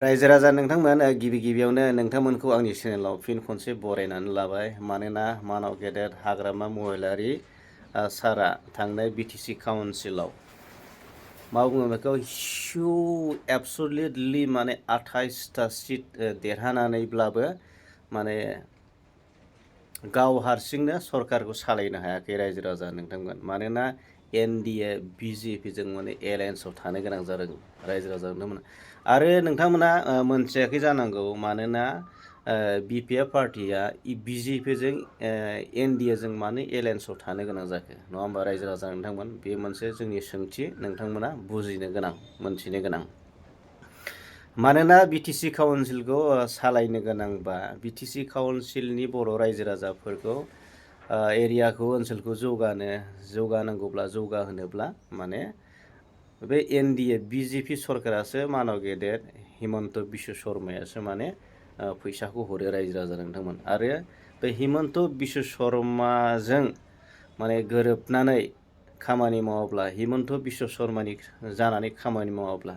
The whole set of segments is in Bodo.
रायजो राजा नोंथांमोन गिबि गिबियावनो नोंथांमोनखौ आंनि चेनेलाव फिन खनसे बरायनानै लाबाय मानोना मानाव गेदेर हाग्रामा महिलारि सारा थांनाय बिटिसि काउन्सिलाव मा बुङो बेखौ एबसुलिटलि माने 28टा सिट देरहानानैब्लाबो माने गाव हारसिंनो सरकारखौ सालायनो हायाखै रायजो राजा नोंथांमोन मानोना एनडिए बिजेपिजों माने एलायन्सआव थानो गोनां जादों रायजो राजा नोंथांमोन आरो नोंथांमोना मोनथियाखै जानांगौ मानोना बिपिएफ पार्टिया बिजेपिजों एनडिएजों मानो एलायन्सआव थानो गोनां जाखो नङा होमबा रायजो राजा नोंथांमोन बे मोनसे जोंनि सोंथि नोंथांमोना बुजिनो गोनां मोनथिनो गोनां मानोना बिटिसि काउन्सिलखौ सालायनो गोनांबा बिटिसि काउन्सिलनि बर' रायजो राजाफोरखौ एरियाखौ ओनसोलखौ जौगानांगौब्ला जौगाहोनोब्ला माने बे एनडिए बिजेपि सरकारासो मानाव गेदेर हिमन्त बिश्व शर्मायासो माने फैसाखौ हरो रायजो राजा नोंथांमोन आरो बे हिमन्त बिश्व शर्माजों माने गोरोबनानै खामानि मावाब्ला हिमन्त बिश्व शर्मानि जानानै खामानि मावाब्ला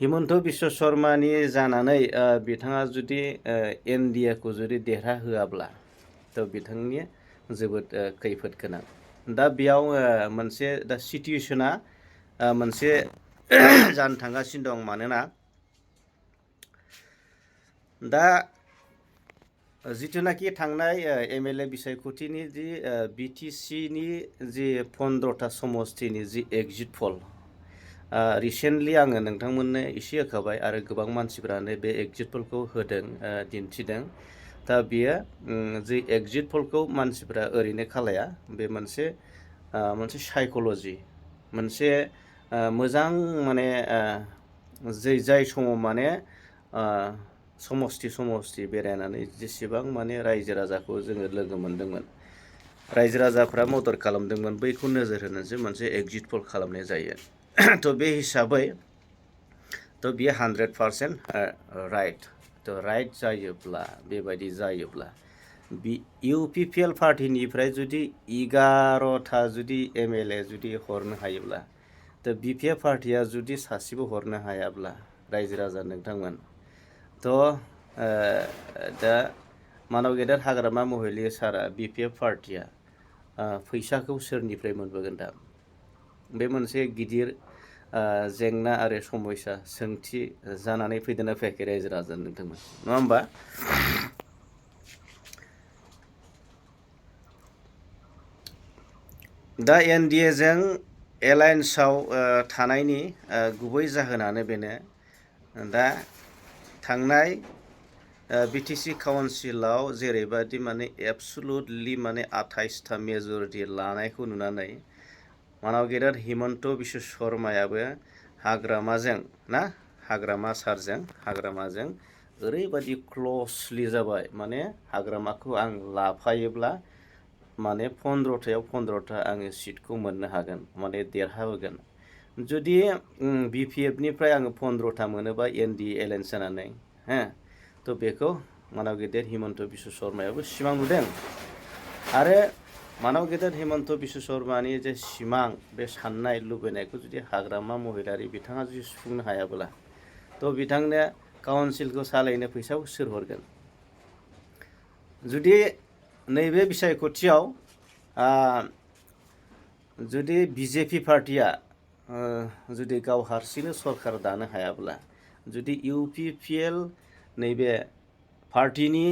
हिमन्त बिश्व शर्मानि जानानै बिथाङा जुदि एनडिएखौ जुदि देरहाहोआब्ला थ' बिथांनि जोबोद खैफोद गोनां दा बेयाव मोनसे दा सिटुवेसना मोनसे जानो थांगासिनो दं मानोना दा जिथुनाखि थांनाय एमएलए बिसायख'थिनि जि बिटिसिनि जि 15टा समस्तिनि जि एग्जिट पल रिसेन्टलि आङो नोंथांमोननो एसे होखाबाय आरो गोबां मानसिफ्रानो बे एग्जिट पलखौ होदों दिन्थिदों दा बेयो जि एग्जिट पलखौ मानसिफ्रा ओरैनो खालाया बे मोनसे साइक'लजि मोनसे मोजां माने जाय समाव माने समस्ति बेरायनानै जेसेबां माने रायजो राजाखौ जोङो लोगो मोन्दोंमोन रायजो राजाफ्रा मदद खालामदोंमोन बैखौ नोजोर होनानैसो मोनसे एग्जिट पल खालामनाय जायो थ' बे हिसाबै थ' बियो 100% राइट थ' राइट जायोब्ला बेबायदि जायोब्ला इउपिपिएल पार्टिनिफ्राय जुदि 11टा जुदि एमएलए जुदि हरनो हायोब्ला थ' बिपिएफ पार्टिया जुदि सासेबो हरनो हायाब्ला रायजो राजा नोंथांमोन थ' दा मानाव गेदेर हाग्रामा महिलारि सारा बिपिएफ पार्टिया फैसाखौ सोरनिफ्राय मोनबोगोन दा बे मोनसे गिदिर जेंना आरो समस्या सोंथि जानानै फैदोंना फैयाखै रायजो राजा नोंथांमोन नङा होमबा दा एनडिएजों एलायन्सआव थानायनि गुबै जाहोनानो बेनो दा थांनाय बिटिसि काउन्सिलाव जेरैबायदि माने एबसुलुटलि माने 28टा मेजरिटि लानायखौ नुनानै मानाव गेदेर हिमन्त बिश्व शर्मायाबो हाग्रामाजों ओरैबायदि क्लसलि जाबाय माने हाग्रामाखौ आं लाफायोब्ला माने 15टायाव 15टा आङो सिटखौ मोननो हागोन माने देरहाहोगोन जुदि बिपिएफनिफ्राय आङो 15टा मोनोबा एनडिए एलायन्स जानानै थ' बेखौ मानाव गेदेर हिमन्त बिश्व शर्मायाबो सिमां नुदों आरो मानाव गेदेर हिमन्त बिश्व शर्मानि जे सिमां बे साननाय लुबैनायखौ जुदि हाग्रामा महिलारि बिथाङा जुदि सुफुंनो हायाब्ला थ' बिथांनो काउन्सिलखौ सालायनो फैसाखौ सोर हरगोन जुदि नैबे बिसायख'थियाव जुदि बिजेपि पार्टिया जुदि गाव हारसिंनो सरकार दानो हायाब्ला जुदि इउपिपिएल नैबे पार्टिनि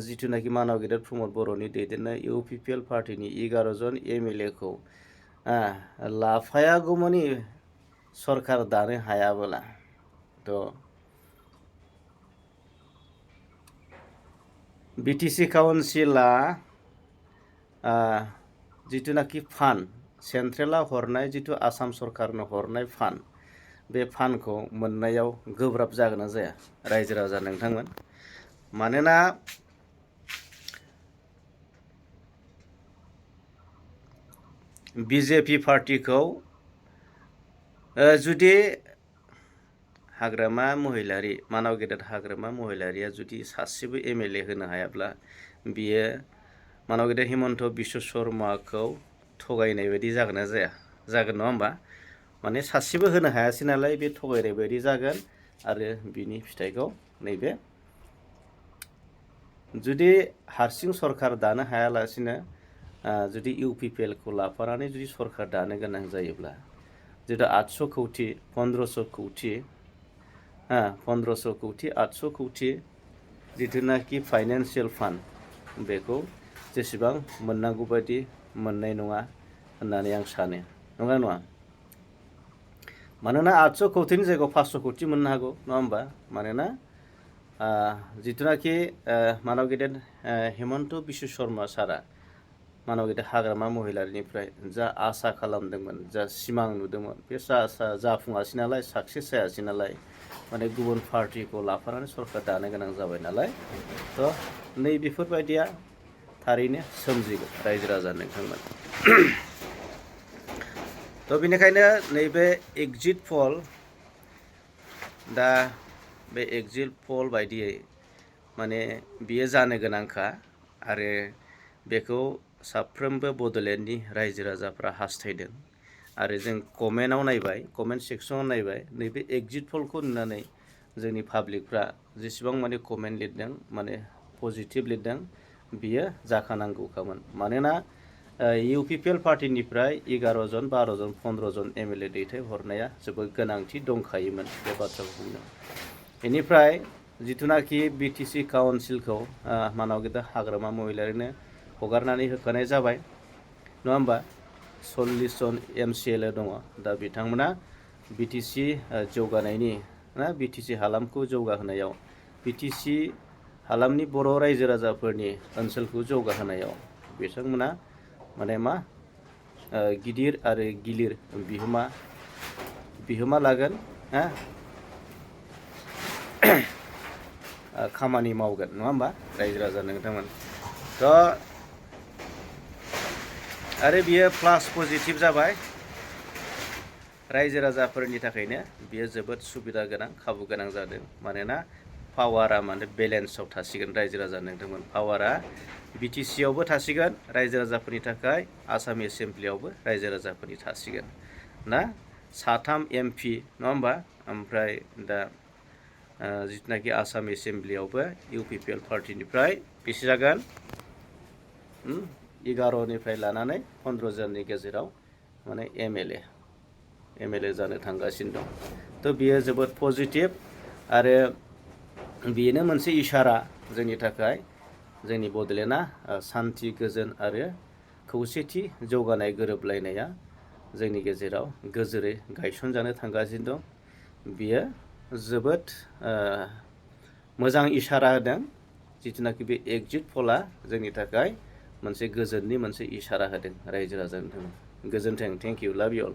जिथुनाखि मानाव गेदेर प्रमद बर'नि दैदेननाय इउपिपिएल पार्टिनि 11 जन एमएलएखौ लाफायागौमानि सरकार दानो हायाब्ला थ' बिटिसि काउन्सिला जिथुनाखि फान्ड सेन्ट्रेला हरनाय जिथु आसाम सरकारनो हरनाय फान्ड बे फान्डखौ मोननायाव गोब्राब जागोन ना जाया रायजो राजा नोंथांमोन मानोना बिजेपि पार्टिखौ जुदि हाग्रामा महिलारि मानाव गेदेर हाग्रामा महिलारिया जुदि सासेबो एमएलए होनो हायाब्ला बियो मानाव गेदेर हिमन्त बिश्व शर्माखौ थगायनाय बायदि जागोन ना जाया जागोन नङा होमबा माने सासेबो होनो हायासै नालाय बे थगायनाय बायदि जागोन आरो बिनि फिथाइखौ नैबे जुदि हारसिं सरकार दानो हायालासिनो जुदि इउपिपिएलखौ लाफानानै जुदि सरकार दानो गोनां जायोब्ला जितु 800 कौटि 1500 कौटि 1500 कौटि 800 कौटि जिथुनाखि फाइनान्सियेल फान्ड बेखौ जेसेबां मोननांगौ बायदि मोननाय नङा होननानै आं सानो नंगौना नङा मानोना 800 कौटिनि जायगायाव 500 कौटि मोननो हागौ नङा होमबा मानोना जिथुनाखि मानव गेदेर हेमन्त बिश्व शर्मा सारा मानव गेदेर हाग्रामा महिलारिनिफ्राय जा आसा खालामदोंमोन जा सिमां नुदोंमोन बे जाफुङासै नालाय साक्सेस जायासै नालाय माने गुबुन पार्टिखौ लाफानानै सरकार दानो गोनां जाबाय नालाय थ' नै बेफोरबायदिया थारैनो सोमजिगोन रायजो राजा नोंथांमोन थ' बेनिखायनो नैबे एग्जिट पल दा बे एग्जिट पल बायदियै माने बियो जानो गोनांखा आरो बेखौ साफ्रोमबो बड'लेण्डनि रायजो राजाफ्रा हास्थायदों आरो जों कमेन्टआव नायबाय कमेन्ट सेक्सनाव नायबाय नैबे एग्जिट पलखौ नुनानै जोंनि पाब्लिकफ्रा जेसेबां माने कमेन्ट लिरदों माने पजिटिभ लिरदों बियो जाखानांगौखामोन मानोना इउपिपिएल पार्टिनिफ्राय 11 जन 12 जन 15 जन एमएलए दैथायहरनाया जोबोद गोनांथि दंखायोमोन बे बाथ्राखौ बुंनो बेनिफ्राय जिथुनाखि बिटिसि काउन्सिलखौ मानव गेदेर हाग्रामा महिलारिनो हगारनानै होखानाय जाबाय नङा होमबा 40 जन एमसिएलए दङ दा बिथांमोना बिटिसि जौगानायनि बिटिसि हालामखौ जौगाहोनायाव बिटिसि हालामनि बर' रायजो राजाफोरनि ओनसोलखौ जौगाहोनायाव बिथांमोना माने मा गिदिर आरो गिलिर बिहोमा लागोन खामानि मावगोन नङा होमबा रायजो राजा नोंथांमोन थ' आरो बियो प्लास पजिटिभ जाबाय रायजो राजाफोरनि थाखायनो बियो जोबोद सुबिदा गोनां खाबु गोनां जादों मानोना पावारा माने बेलेन्सआव थासिगोन रायजो राजा नोंथांमोन पावारा बिटिसियावबो थासिगोन रायजो राजाफोरनि थाखाय आसाम एसेमब्लियावबो रायजो राजाफोरनि थासिगोन ना 3 एमपि नङा होमबा ओमफ्राय दा जिथुनाखि आसाम एसेमब्लियावबो इउपिपिएल पार्टिनिफ्राय बेसे जागोन 11निफ्राय लानानै 15 जननि गेजेराव माने एमएलए जानो थांगासिनो दं थ' बियो जोबोद पजिटिभ आरो बेनो मोनसे इसारा जोंनि थाखाय जोंनि बड'लेण्डआ सान्थि गोजोन आरो खौसेथि जौगानाय गोरोबलायनाया जोंनि गेजेराव गोजोरै गायसनजानो थांगासिनो दं बियो जोबोद मोजां इसारा होदों जिथुनाखि बे एग्जिट पलआ जोंनि थाखाय मोनसे गोजोननि मोनसे इसारा होदों रायजो राजानो गोजोन्थों थेंक इउ लाभ इउ अल